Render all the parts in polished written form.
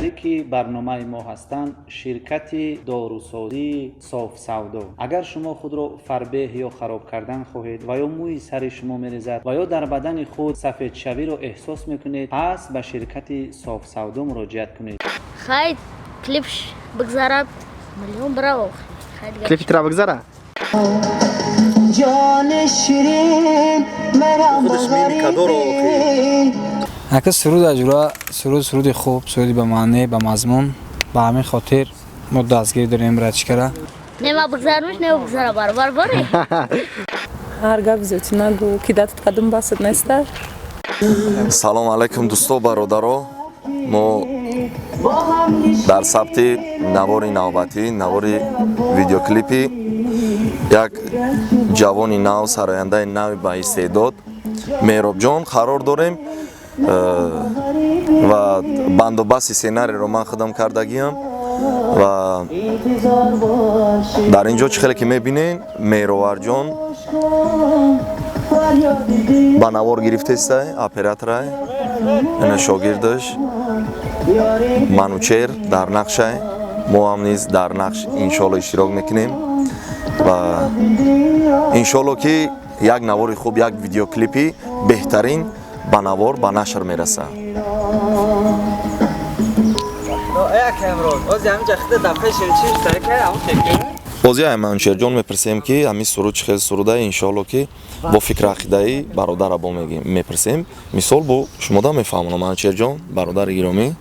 Шарики барномаи мо ҳастанд ширкати дорусозии Софсавдо. Агар шумо худро фарбеҳ ё хароб кардан хоҳед ва ё мӯи сари шумо мерезад ва ё дар бадани худ сафедшавиро эҳсос мекунед, пас ба ширкати Софсавдо муроҷиат кунед. Хай клипш бигзара, миллион браво. Хай дигар. Клипи тра бигзара? Ҷони ширин, мерам ба ғарибӣ. Ака, суруд аҷура суруд, суруди хуб, суруди ба маъне, ба мазмун. Ба ҳамин хотир мо дастгирӣ дорем братишкара. Не, ма бигзармиш, не, бигзара, баробар боре. Ҳар гап зиёдтӣ нагӯ, ки датат кадом басат неста. Салом алайкум, дӯсто, бародаро. Мо дар сабти навори навбатӣ, навори видеоклипи як ҷавони нав, сарояндаи нави ба истеъдод Меҳробҷон қарор дорем. Ва бандубасти сценариро ман худам кардагиам ва дар ин ҷо чӣ хеле ки мебинед, Меҳроварҷон ба навор гирифтестай, операторай, ина шогирдаш Манучер дар нақшай. Мо ҳам низ дар нақш иншоалло иштирок мекунем ва иншоалло ки як навори хуб, як видеоклипи беҳтарин ба навор, ба нашр мерасад. Бози ай Манучерҷон мепурсем, ки ҳамин суруд чӣ хел суруда. Иншоалло ки бо фикру ақидаи бародара бо мепурсем. Мисол, бо шумода мефаҳмонам. Манучерҷон, бародари гиромӣ,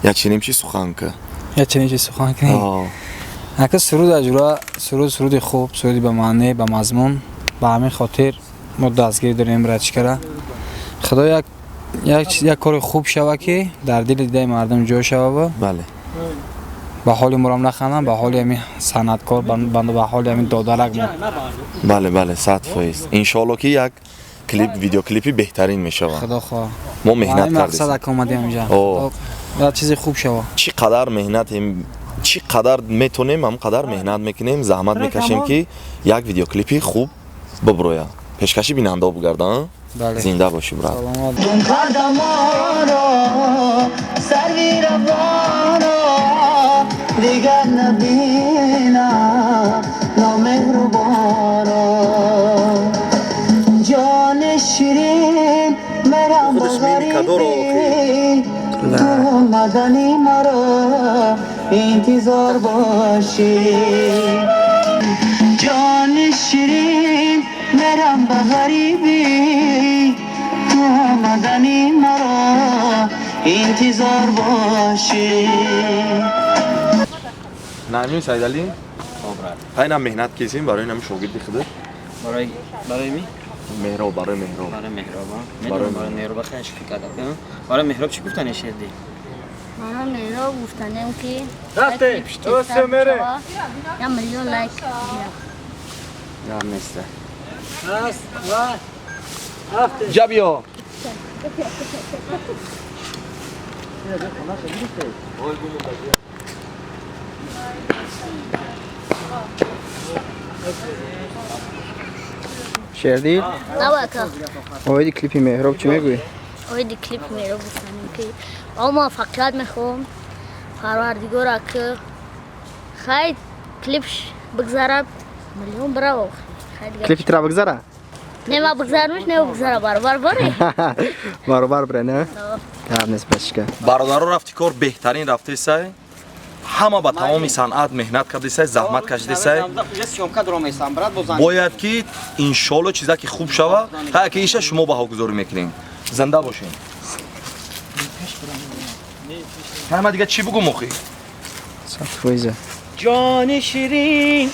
як чунин чи сухан ка. Як чунин чи сухан кунем? Ака, суруд аҷура суруд, суруди хуб, суруди ба маъне, ба мазмун. Ба ҳамин хотир мо дастгирӣ дорем братишкара. Худо як кори хуб шава, ки дар дили дидаи мардум ҷой шава. Бале. Ба ҳоли морам нахандам, ба ҳоли ҳамин санъаткор, ба ҳоли ҳамин додарак мо. Бале, бале, 100%. Иншоалло ки як клип, видеоклипи беҳтарин мешавад. Худо хоҳ. Мо меҳнат мақсад кардем. Ака, омадем инҷа. О. Як чизи хуб шава. Чӣ қадар меҳнатем, чӣ қадар метонем, ҳам қадар меҳнат мекунем, заҳмат мекашем, ки як видеоклипи хуб биброяд, пешкаши бинандао бугардам. Бале. Зинда бошӣ, брат. Саломат. Гум кардаморо, сарви равоно, дигар набинам номеҳрубоно. Ҷони ширин, мерам ба ғарибӣ, ту омадани маро интизор бошӣ. Ҷони ширин, мерам ба ғарибӣ, ту омадани маро интизор бошӣ. Наимин Саидалӣ, хайна меҳнат кесем барои нами шогирди худат. Барои ми? Меҳроб, барои Меҳроб. Барои Меҳроб. Барои Медонам, барои Меҳроб хеле шӯхӣ кардам. Барои Меҳроб чӣ гуфтан шерди? Мана Меҳроб гуфтанем, ки Рафте, клипш тезтар шава, 1 миллион лайк гирад. Гап неста. Ҷа биё. Шердил, Наба, ака. Оиди клипи Меҳроб чӣ мегӯӣ? Оиди клип Меҳроб гуфтанем, ки о муваффақият мехоҳам, Парвардигора, ки хай клипш бигзара, миллион браво. Хай дигар. Клипи тра бигзара? Не, ма бигзармиш, не, бигзара, баробар боре. Баробар бре, не? Гап нест, братишка. Бародаро, рафти кор беҳтарин рафтесай. Ҳама ба тамоми санъат меҳнат кардесай, заҳмат кашидесай. Съёмка дро месам, брат, бо занг. Бояд ки иншоалло чиза ки хуб шава. Ҳая ки иша шумо баҳогузорӣ мекунем. Зинда бошем. Ҳама дига чӣ бугум охи? 100%. Ҷони ширин,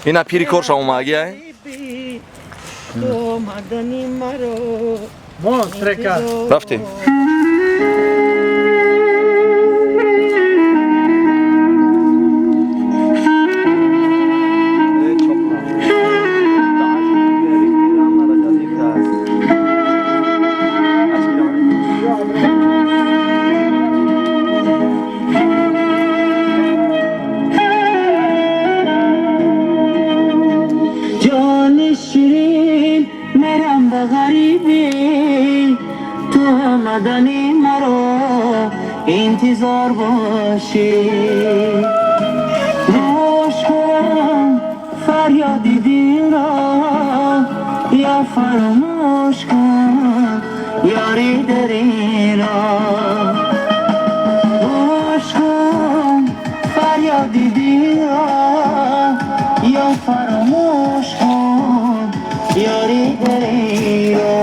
Ина пири кор шава омаги ай. ту омадани маро Мон трека. Рафтем. Ҷони ширин, мерам ба ғарибӣ, ту омадани интизор бошӣ. Гӯш кун фарёди дилро, ё фаромӯш кун ёри даринро. Гӯш кун фарёди дилро, ё фаромӯш кун ёри даринро.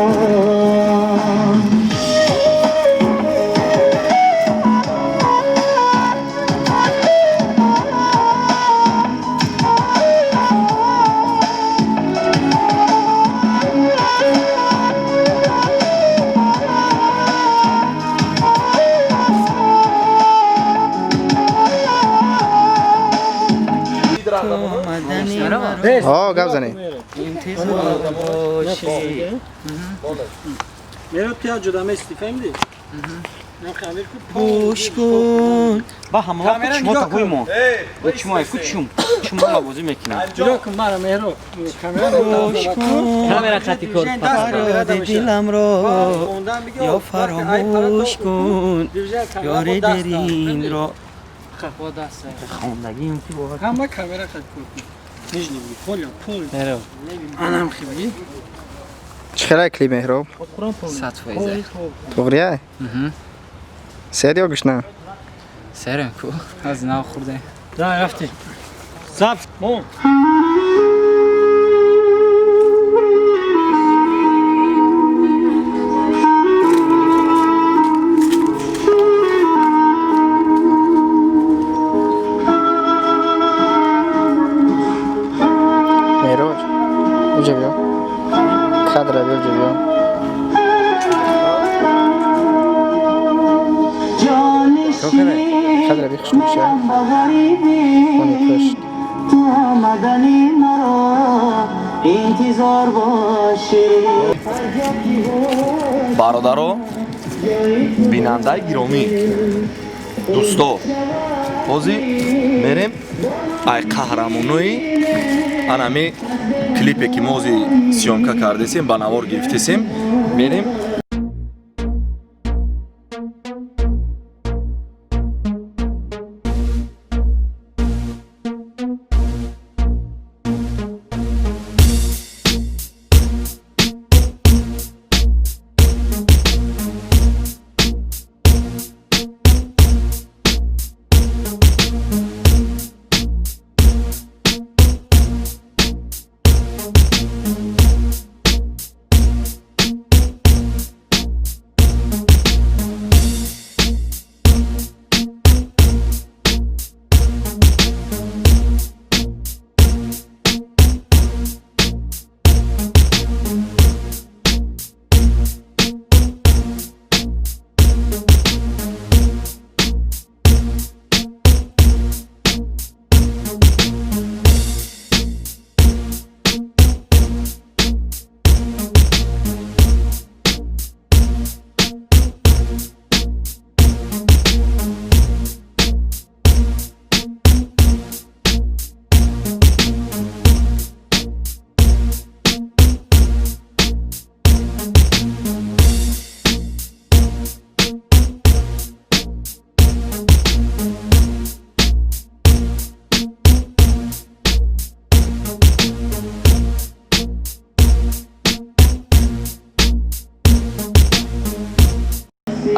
Гап занӣ. Меро ту як ҷуда мести, фаҳмидӣ? Гӯш кун. Ба ҳамла чумо таҳои мо. Чумо ку чум. Чумо ма бозӣ мекунам. Нигоҳ кун мара Меҳро. Гӯш кун. Камера хати кор. Фарёди диламро ё фаромӯш кун ёри деринро. Хондагим ки бовар. Ҳама камера хати кор кун. Нижний буги, поля, пол. Меҳро. Анам хибги. Чӣ хелай клип, Меҳроб? 100%. Туғрия? Сер ё гушна? Серем ку. Аз нав хӯрдем. Да, рафти. Забт, мон. Меҳроҷ, уҷа биё. Кадра биё, уҷа биё. Кадра би хуш меша. Хони пушт. Ту омадани маро интизор бошӣ. Бародаро, бинандаи гиромӣ, дӯсто, ҳозир мерем ай қаҳрамонои анами клипе ки мо ҳозир съёмка кардесем, ба навор гирифтесем, мерем.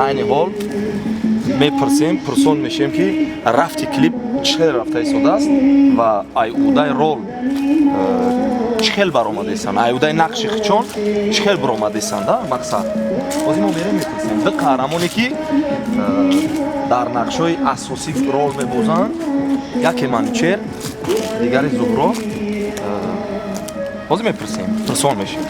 Айни ҳол мепурсем, пурсон мешем, ки рафти клип чӣ хел рафта истодааст ва айудаи рол чӣ хел баромадесанд, айудаи нақши хичон чӣ хел баромадесанд. Да, мақсад ҳозир мо мерем мепурсем ду қаҳрамоне ки дар нақшҳои асосӣ рол мебозанд, яке Манучер, дигаре Зуҳро. Ҳозир мепурсем, пурсон мешем.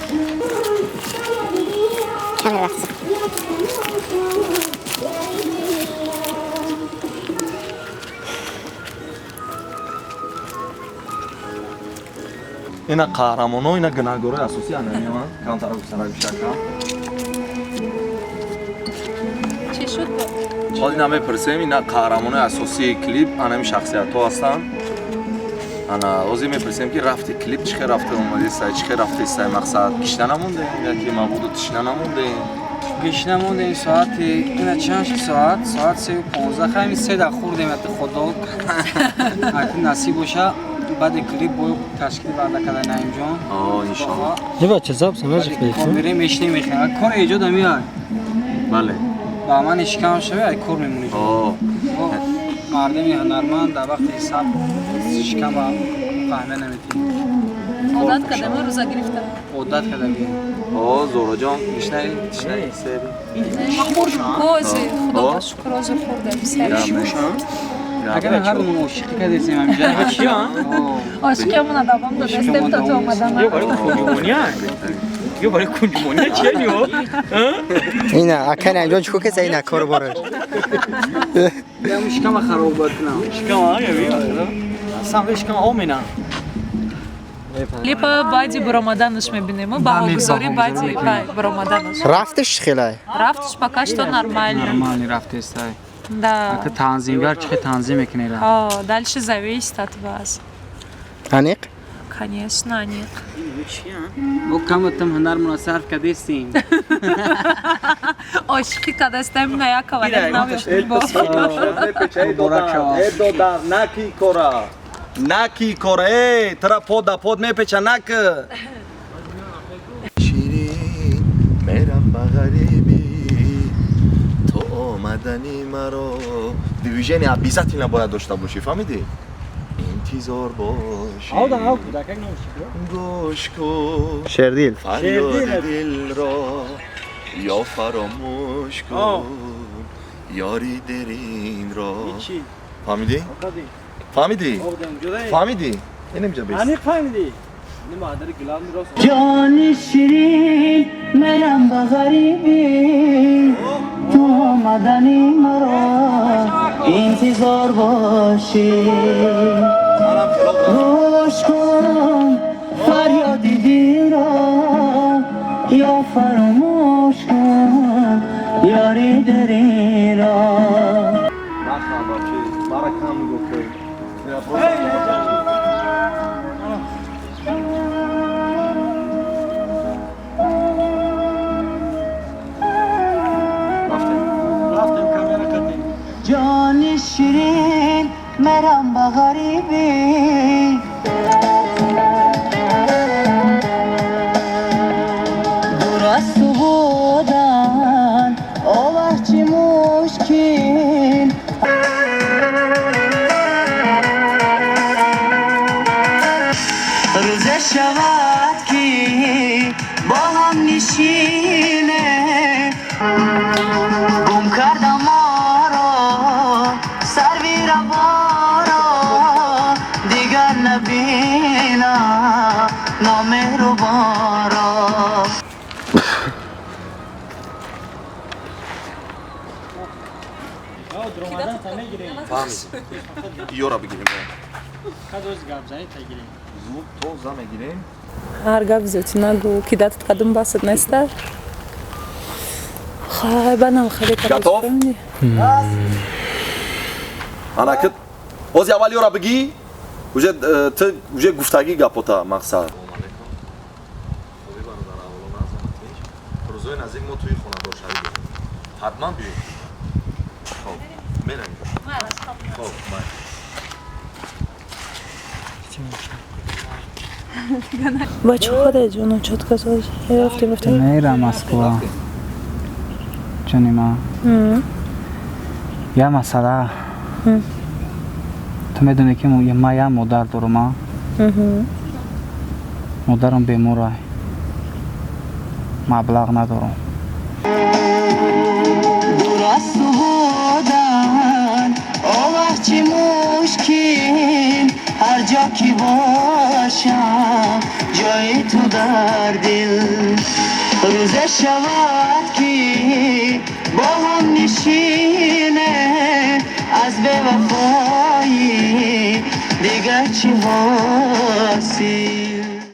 Ина қаҳрамоно, ина гунаҳгорои асосӣ анамиён камтара гусара бишака. Чӣ шуд? Ҳозир ина мепурсем, ина қаҳрамонои асосии клип анами шахсиятҳо ҳастанд. Ана ҳозир мепурсем, ки рафти клип чӣ хел рафта омадисай, чӣ хел рафтаисай, мақсад кишта намондем яки мабудо тишна намондем. Гишна мондем соати ина чанд шуд соат? Соат 3:15. Хайми се да хӯрдем ати хот-дог. Аки насиб боша баъди клип бо ташкил ваъда карда Наимҷон. О, иншоалло. Не бача, запись нажихли. Кор мерем мешинем мехӯрем. Кор эҷод ами Бале. Ба ман шикам шаве ай кор мемонӣ. О. Мардами ҳунарманд дар вақти саб шикам ба фаҳме наметӣ. Одат кардем, рӯза гирифтам. Одат кардагӣ. О, Зораҷон, гишнаи, тишнаи, сери. Ма хӯрдам, кози, худо ба шукр, озир хӯрдем, сер. Агар ҳар думон ошиқӣ кардесем ҳаминҷа. Ошиқиамона давом додастем то ту омадан. Ё барои кунҷмония. Ё барои кунҷмония чия ниё? Ина, ака Наимҷон чӣ кор кеса ина кор бораш. Ям шикама хароб бояд кунам. Шикама, я ви. Сам шикама омена. Клипа баъди баромаданаш мебинем, баҳогузорӣ баъди баромаданаш. Рафташ хелай? Рафташ пока что нормально. Нормально рафтестай. Да. Ака танзимгар чӣ танзим мекунед? О, дальше зависит от вас. Аниқ? Конечно, аниқ. Мо каматам ҳунармона сарф кардестем. Ошиқӣ кардастем, на якова намешнем. Э, наки кора. Наки кора, э, тара под да под мепеча нак. Ширин, мерам ба ғарибӣ, то омадани маро. Движение обязательно бояд дошта бошӣ, фаҳмидӣ? Интизор бошӣ. Гӯш кун. Шердил. Фарёди дилро ё фаромӯш кун. Ёри деринро. Фаҳмидӣ? Фаҳмидӣ? Фаҳмидӣ? Инамҷа бес. Аниқ фаҳмидӣ? Ҷони ширин, мерам ба ғарибӣ, ту омадани маро интизор бошӣ. Гӯш кун фарёди дилро ё фаромӯш кун ёри даринро. Нахан бачи, мара кам нигоҳ кун. Ҷони ширин, мерам ба ғарибӣ, дур аз ту будан овах чӣ мушкил. Рӯзе шавад ки бо ҳам нишинем, гум кардам моро сарви раворо, дигар набинам номеҳрубонро. Ёра бигирем. Звук тоза мегирем. Ҳар гап зиёдтӣ нагӯ, ки датат кадом басат неста. Хай, баъдам хеле Готов? Ана ки ози аввал ёра бигӣ, уже ту уже гуфтагӣ гапота мақсад. Рӯзои наздик мо тӯи хонадоршавӣ дорем. Ҳатман биё. Хоб, меравем. Хоб, бай. Бача хода ҷоно чотка соз. Рафтем, рафтем. Мера Москва. Ҷони ман. Я масъала. Ту медонӣ ки ман як модар дорам, а? Модарам бемор ай. Маблағ надорам. Дур аз ту будан овах чӣ мушкил, ҳар ҷо ки бошам ҷои ту дар дил. Рӯзе шавад ки бо ҳам нишинем, аз бевафоӣ дигар чӣ ҳосил.